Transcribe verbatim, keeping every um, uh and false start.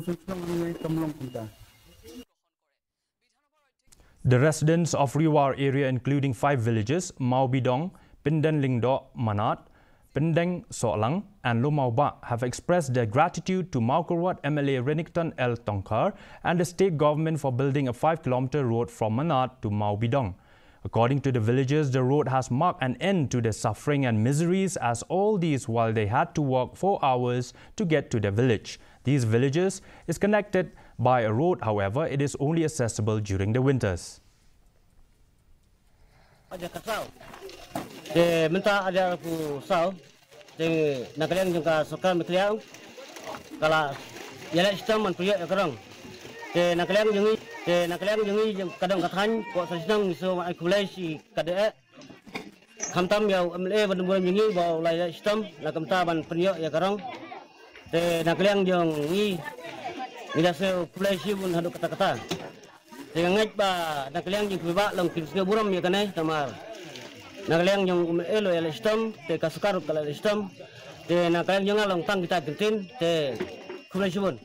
Kam long kumta. The residents of Ri War area, including five villages, Mawbidong, Pyndenlingdoh, Manaht, Pyndengsohlang, and Lumawbah, have expressed their gratitude to Mawkyrwat M L A Renikton L Tongkhar and the state government for building a five kilometer road from Manaht to Mawbidong. According to the villagers, the road has marked an end to their suffering and miseries, as all these while they had to walk four hours to get to their village. These villages is connected by a road, however, it is only accessible during the winters. Te mynta arphew saw, te na ka liang jong ka sorkar Meghalaya ka la ïaleh shitom ban pynïoh ïa ka rong. Te na ka liang jong ngi, te na ka liang jong ngi jong ka dong ka thaiñ ko sa shnong ngi shu ai khublei shi ka dei. Khamtam ïa u M L A ba dum burom jong ngi ba u la ïaleh shitom na ka bynta ban pynïoh ïa ka rong. Te na ka liang jong ngi, ngi da shu khublei shibun haduh katta katta. Te nga ngeit ba na ka liang jong ki paidbah long kin sngewburom ïa kane namar na ka liang jong u M L A u la ïaleh shitom, te ka sorkar ruh ka la ïaleh shitom. Te na ka liang jong nga long tang kita ki ktien, te khublei shibun.